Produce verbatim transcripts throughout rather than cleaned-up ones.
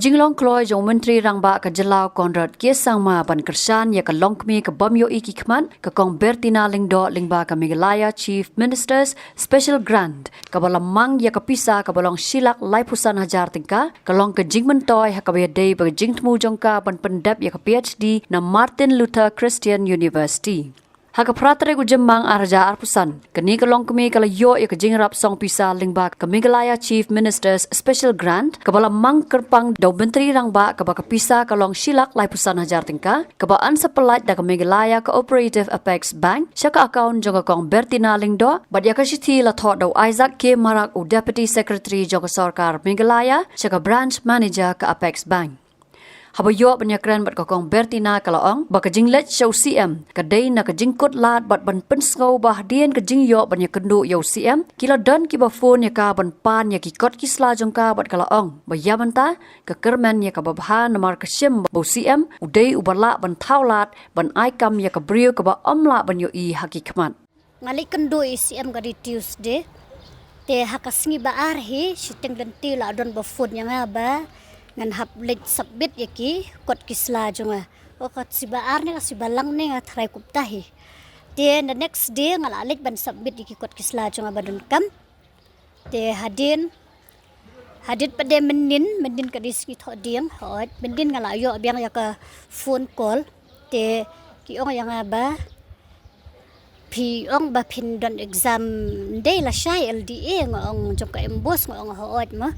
Jinglong kloi jong u Myntri Rangbah ka jylla u Conrad K Sangma ban kyrshan ïa ka longkmie ka bym ïohi ki khmat ka Kong Bertina Lyngdoh lyngba ka Meghalaya Chief Minister's Special Grant kaba la mang ïa ka pisa kaba long shi lak laiphew san hajar tyngka, ka long ka jingmyntoi ha kaba ïadei bad ka jingthmu jong ka ban pyndep ïa ka P H D na Martin Luther Christian University. Ha ka phra tarik u Jymmang ar hajar arphew san, kane ka longkmie ka la ïoh ïa ka jingïarap song pisa lyngba ka Meghalaya Chief Minister's Special Grant kaba la mang kyrpang da u Myntri Rangbah, kaba ka pisa ka long shi lak laiphew san hajar tyngka, kaba yn sa pyllait da ka Meghalaya Cooperative Apex Bank sha ka account jong ka Kong Bertina Lyngdoh, bad ïa ka shithi la thoh da u Isaac K Marak, u Deputy Secretary jong ka Sorkar Meghalaya, sha ka Branch Manager ka Apex Bank. Haba ïoh ban ïakren bad ka Kong Bertina, ka la ong ba ka jingleit sha u C M ka dei na ka jingkut lad bad ban pynsngew ba hadien ka jingïoh ban ïakynduh ïa u C M, ki la don kiba phone ïa ka ban pan ïa ki kot ki sla jong ka, bad ka la ong ba ïa mynta ka kyrmen ïa kaba bha namar ka shim ba u C M u dei uba lah ban thaw lad ban ai kam ïa ka briew kaba ym lah ban ïohi ha ki khmat. Nga leit kynduh ïa u C M ka dei Tuesday. Te ha ka sngi ba ar hi shiteng lynti la don ba phone ïa nga ba ngan hap leit submit ïa ki kot ki sla jong nga. Ka sngi ba ar ne ka sngi ba lang ne nga tharai kumta hi. Te the next day nga la leit ban submit ïa ki kot ki sla jong nga ba donkam. Te hadien, hadien pat de mynnin, mynnin ka dei sngi Thohdieng, hooid, mynnin nga la ïoh biang ïa ka phone call. Te ki ong ïa nga ba phi ong ba phin don exam, dei lashai L D A, nga ong jong ka MBOSE, nga ong hooid mo.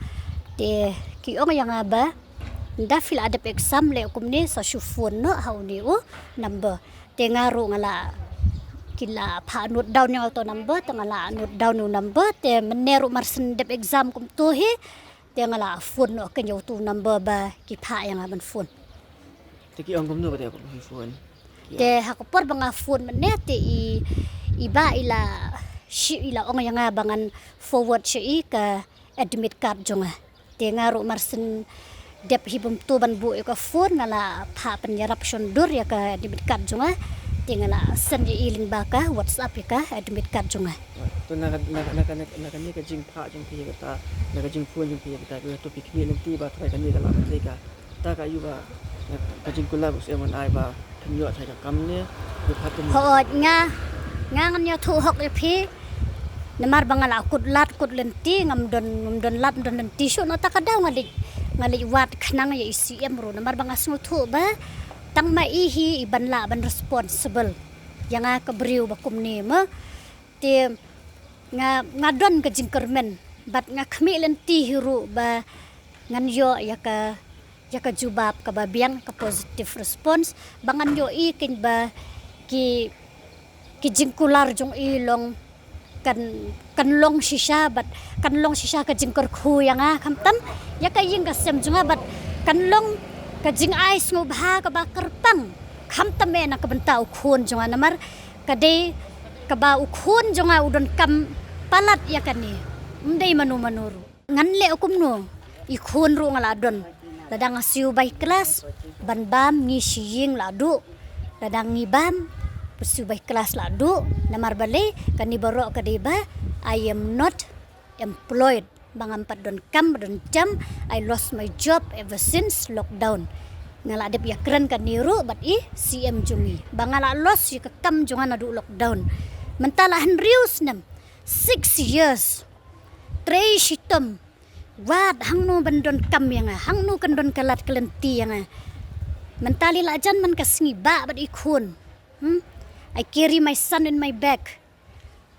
Te ki ong ïa nga ba ynda phi la dep exam leh kumne sa shu phone noh ha une u number. Te nga ruh nga la, ki la phah note down ïa nga uto u number, te nga la note down u number, te mynne ruh mar shen dep exam kumto hi, te nga la phone noh kein ïa uto u number ba ki phah ïa nga ban phone. Te ki ong kumno ba te phi phone? Te ha ka por ba nga phone mynne te i, i bah i la, shi, i la ong ïa nga ba ngan forward sha i ka admit card jong nga. Te nga ruh mar shen dep hi bym to ban buh ïa ka phone, nga la phah pynïarap shon dur ïa ka admit card jong nga. Te nga la send ïa i lyngba ka WhatsApp ïa ka admit card jong nga. To na ka, na ka, na ka, na ka, na kane ka jingphah jong phi ïa kata, na ka jingphone jong phi ïa kata, ka to phi khmih lynti ba trai kane ka la ka, ka, ta ka ïu ba ka jingkular u C M un ai ba kan ïoh trai ka kam ne, ïa pha tum. Hooid, nga, nga ngan ïathuh hok ïa phi. Namar ba nga la kut lad kut lynti, ngam don, ngam don lad don lynti shuh, na ta ka daw nga leit, nga leit wad khnang ïa i C M ruh. Namar ba nga sngewthuh ba tang ma i hi i ban lah ban responsible ïa nga ka briew ba kumne mo. Te nga, nga don ka jingkyrmen bad nga khmih lynti hi ruh ba ngan ïoh ïa ka, ïa ka jubab kaba biang, ka positive response, ba ngan ïohi kein ba ki, ki jingkular jong i long kan, kan long shisha bad kan long shisha ka jingkyrkhu ïa nga, khamtam ïa ka ïing ka sem jong nga, bad kan long ka jingai sngewbha kaba kyrpang, khamtam eh na ka bynta u khun jong nga, namar ka dei kaba u khun jong nga u donkam palat ïa kane, ym dei mano mano ruh. Ngan leh kumno, i khun ruh nga la don. Lada nga siew bai klas, ban bam ngi shi ïing la duh. Lada ngi bam, siew bai klas la duh. Namar balei, kane baroh ka dei ba I am not employed. Ba ngam pat don kam, ba don jam, I lost my job ever since lockdown. Nga la dep ïakren kane ruh bad i C M jong ngi ba nga la lost ïa ka kam jong nga naduh lockdown. Mynta la hynriew snem, six years. Trei shitom. Wat hangno ban don kam ïa nga, hangno kan don ka lad ka lynti ïa nga. Mynta lei la jan man ka sngi bah bad i khun. Hmm? I carry my son in my back.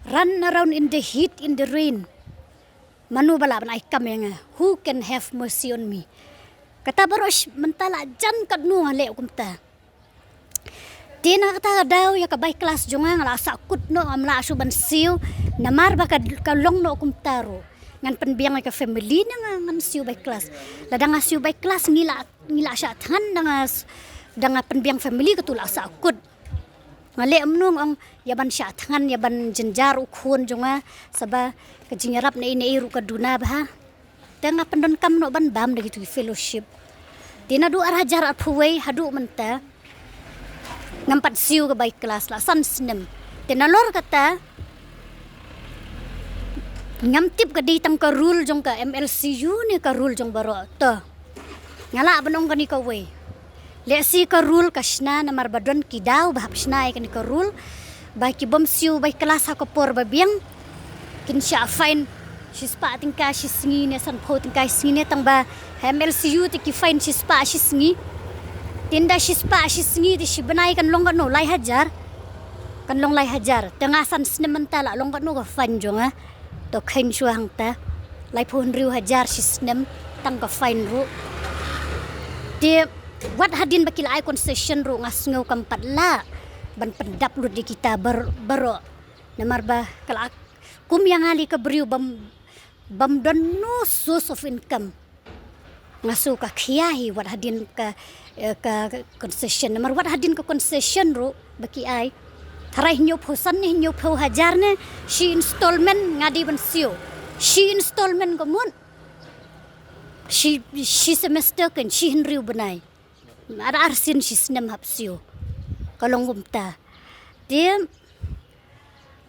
Run around in the heat, in the rain. Mano ba lah ban ai kam ïa nga? Who can have mercy on me? Kata baroh sh-, mynta la jan katno nga leh kumta. Te na kata ka daw ïa ka bai klas jong nga nga la sah kut noh, ngam lah shuh ban siew. Namar ba ka, ka long noh kumta ruh. Ngan pynbiang ïa ka family ne nga ngan siew bai klas. Lada nga siew bai klas ngi la, ngi la shah thngan da nga s-, da nga pynbiang family, katu la sah kut. Nga leh kumno, nga ong ïa ban shah thngan, ïa ban jynjar u khun jong nga, saba ka jingïarap na i na i ruh ka duna bha. Te nga pyndonkam noh ban bam da kitu ki fellowship. Te naduh ar hajar arphew wei haduh mynta ngam pat siew ka bai klas, la san snem. Te nalor kata ngam tip ka dei tang ka rule jong ka M L C U ne ka rule jong baroh. To Nga lah ban ong kane kawei. Lehse ka rule ka shna namar ba don ki daw ba hap shna ïa kane ka rule. Ba ki bym siew bai klas ha ka por ba biang, kin shah fine shispah tyngka shi sngi ne sanphew tyngka shi sngi ne, tang ba ha M L C U te ki fine shispah shi sngi. Te ynda shispah shi sngi te shi bnai kan long katno? Lai hajar. Kan long lai hajar. Te nga san snem mynta lah long katno ka fine jong nga? To kheiñ shuwa hangta. Laiphew hynriew hajar shi snem tang ka fine ruh. Te wat hadien ba ki la ai concession ruh nga sngew kam pat lah ban pyndap lut ïa kita bar-, baroh. Namar ba ka la, kum ïa nga lei ka briew bym, bym don no source of income. Nga sngew ka khia hi wat hadien ka, eh, ka concession. Namar wat hadien ka concession ruh ba ki ai, tharai hynñiewphew san ne hynñiewphew hajar ne shi installment nga dei ban siew. Shi installment ka mut. Shi, shi semester kan, shi hynriew bnai. Ar, ar sien shi snem hap siew. Ka long kumta. Te,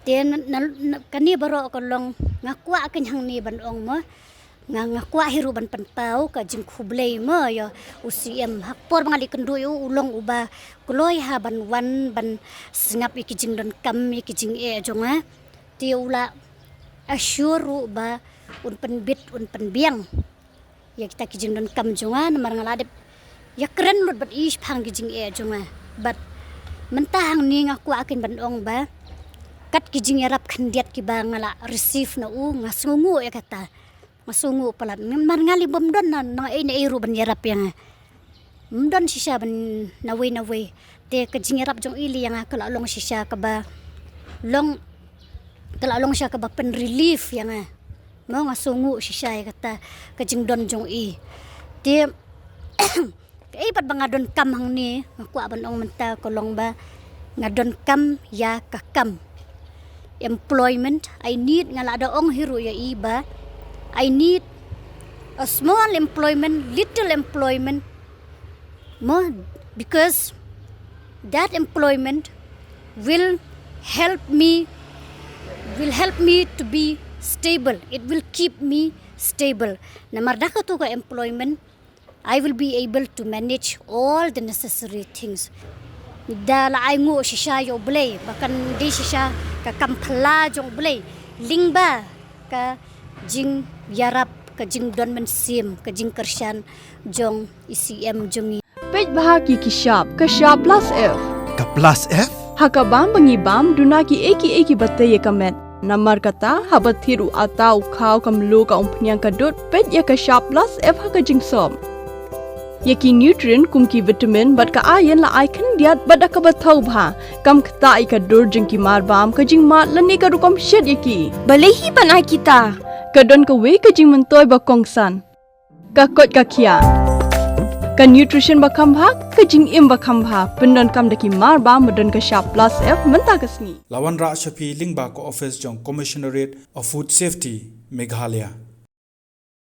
te na, na, na, kane baroh ka long, nga kwah keiñ hangne ban ong mo. Nga, nga kwah hi ruh ban pynpaw ka jingkhublei mo ïa u C M. Ha ka por ba nga leit kynduh ïa u, u long uba kloi ha ban wan ban sngap ïa ki jingdonkam, ïa ki jingeh jong nga. Te u la assure ruh ba un pynbit, un pynbiang ïa kita ki jingdonkam jong nga, namar nga la dep ïakren lut bad i shaphang ki jingeh jong nga. Bad mynta hangne nga kwah keiñ ban ong ba kat ki jingïarap khyndiat kiba nga la receive na u, nga sngewnguh ïa kata. Nga sngewnguh palat. Namar nga lei bym don na, na ei na ei ruh ban ïarap ïa nga. Ym don shisha ban nawei nawei. Te ka jingïarap jong i lei ïa nga ka la long shisha kaba long, ka la long shisha kaba pyn relief ïa nga. Mo, nga sngewnguh shisha ïa kata ka jingdon jong i. Te kaei pat ba nga donkam hangne, nga kwah ban ong mynta ka long ba nga donkam ïa ka kam. Employment, I need, nga la da ong hi ruh ïa i ba I need a small employment, little employment. Mo, because that employment will help me, will help me to be stable. It will keep me stable. Namar da kato ka employment, I will be able to manage all the necessary things. Da la ai nguh shisha ïa U Blei, ba kan dei shisha ka kam phylla jong U Blei lyngba ka jingïarap, ka jingdon mynsiem, ka jingkyrshan jong i C M jong ngi. Peit bha ki ki shap, ka shap plus F. Ka plus F? Ha ka bam ba ngi bam, duna ki ei ki ei kiba tei ïa ka met. Namar kata, haba thied u atta u khaw ka mluh ka umphniang ka dud, peit ïa ka shap plus F ha ka jingsop. Ïa ki nutrient kum ki vitamin bad ka iron la ai khyndiat bad da kaba thaw bha. Kam ktah ïa ka dur jong ki marbam, ka jingmad lane ka rukom shet ïa ki. Balei hi ban ai kita? Ka don kawei ka jingmyntoi ba kongsan. Ka koit ka khiah. Ka nutrition ba kham bha, ka jingim ba kham bha. Pyndonkam da ki marbam ba don ka shap plus F mynta ka sngi. La wanrah sha phi lyngba ka office jong Commissionerate of Food Safety, Meghalaya.